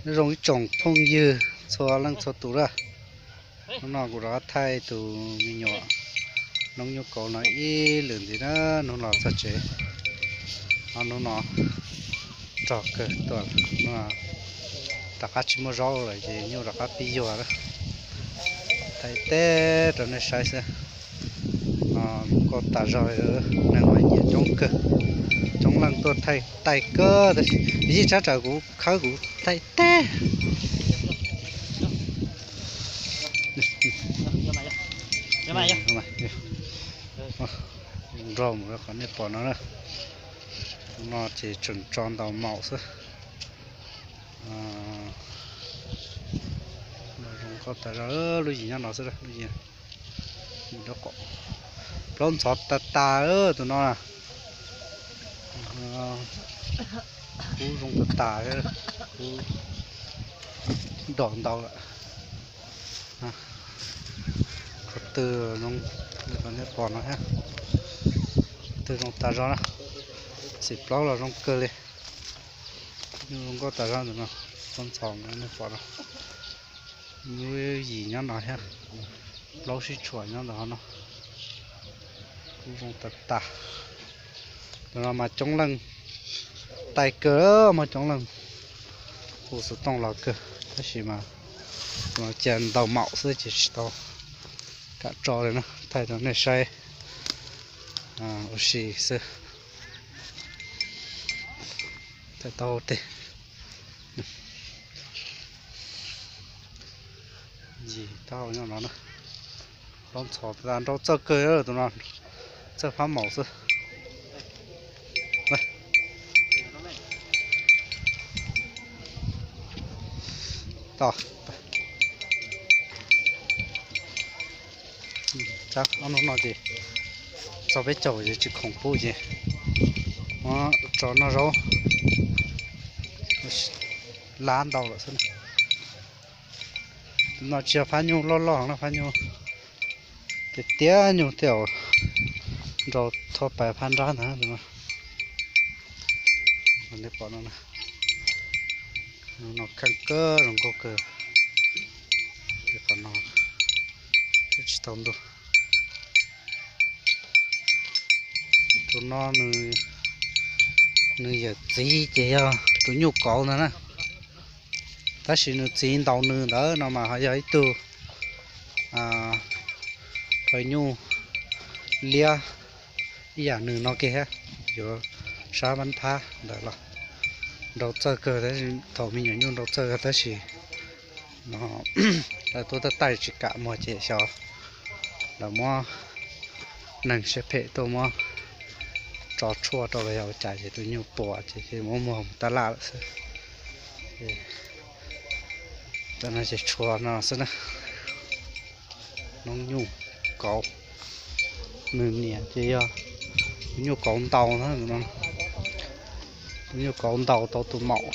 Nyob zoo ib tsoom phooj ywg txhua leej txhua tus na. Hnub no kuv rov qab thaij tus me nyuam noob nyuj kauv no ib lwm ntxiv na. Hnub los txog tsev, hnub no rog kawg tuaj, rov qab tsis muaj zaub lawm ces nyuj rov qab pib yuag na. Thaij teb rau nej saib xwb. Zoo nkauj tas zog, neeg mas nyiam coob kawg, coob leej tuaj thaij taij kawg tab sis yij tsab tsawv kuv khawb kuv thaij teb. Nrog mus qhov nej pom no na. No ces tseem tso ntaus maum xwb. Zoo nkauj tas zog, lub yim nyob no xwb, lub yim plaub ntxhov tas tas tus no. Kub zoo tas tas, kub dom ntau lawm. Qhov twg zoo, nej pom no thiab, qhov twg zoo tas zog na. Xim plaub los zoo kawg li. Zoo nkauj tas zog ntawm no, plaub ntxhov nej pom no. Lub yim nyob no thiab, plaub sib tshuam nyob ntawm no. Kub zoo tas tas. Tus no mas coob leej taij kawg, mas coob leej hu xov tooj los kawg tab sis mas cia ntaus maum xwb ces tsis tau kam tso li na, thaij rau nej saib ua si xwb. Thaij tau tej yim taub hau nyob no na. Plaub ntxhov tas, nrau txawj kawg tus no, txawj phab maum xwb. Ob hnub no ces txog peb caug ces tsis khoom pub ces muab tso noj zaub lab ntau lawm xwb. Tus no tsis yog phab nyuj loj loj no, phab nyuj tiag tiag, nyuj tej zaum nrau thoob pais phab nrab ntag tus no. Nej pom no, no kheej kawg, zoo nkauj kawg. Qhov no twb tsis tau ntuj. Tus no nws yawm txiv ces yog tus nyuj kauv ntag na, tab sis nws txiv ntaus nws ntawd no mas ho yog ib tug phawj nyuj liab ib yam nws no kiag thiab, yuav sab npab nthab ntawd los nrau txawj kawg, thaum me nyuam nyuj nrau txawj kawg tab sis no lawv tuaj taij taij tsis kam muag ces xyov lawv muab neeg siab phem tuaj muab tso tshuaj rau los yog ua cas ces tus nyuj puas ces muab muag mus tab laj lawm xwb. Tam no ces tshuav no xwb na. Noob nyuj kauv, nws niam ces yog tus nyuj kauv ntaus na, tus nyuj kauv ntaus tau tus maum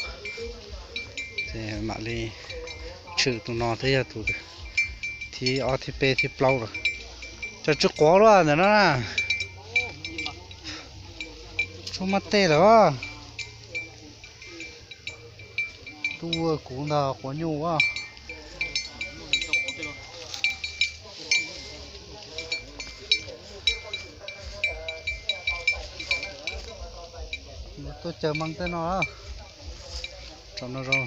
ces mam li tshwm tus no thiab yog tus thib ob thib peb thib plaub lawm. Cov tsw quav luaj ntawm no na, tsw mas tej lawm. Tuaj kuv ntag quav nyuj a. Tuaj caw meej tej no. Tso no zoo,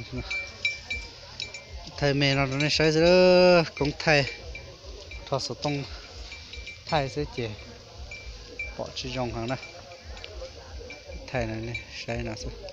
thaij me no rau nej saib xwb, koob thaij, rho xov tooj thaij xwb ces pom tsis zoo heev na. Thaij no nej saib no xwb.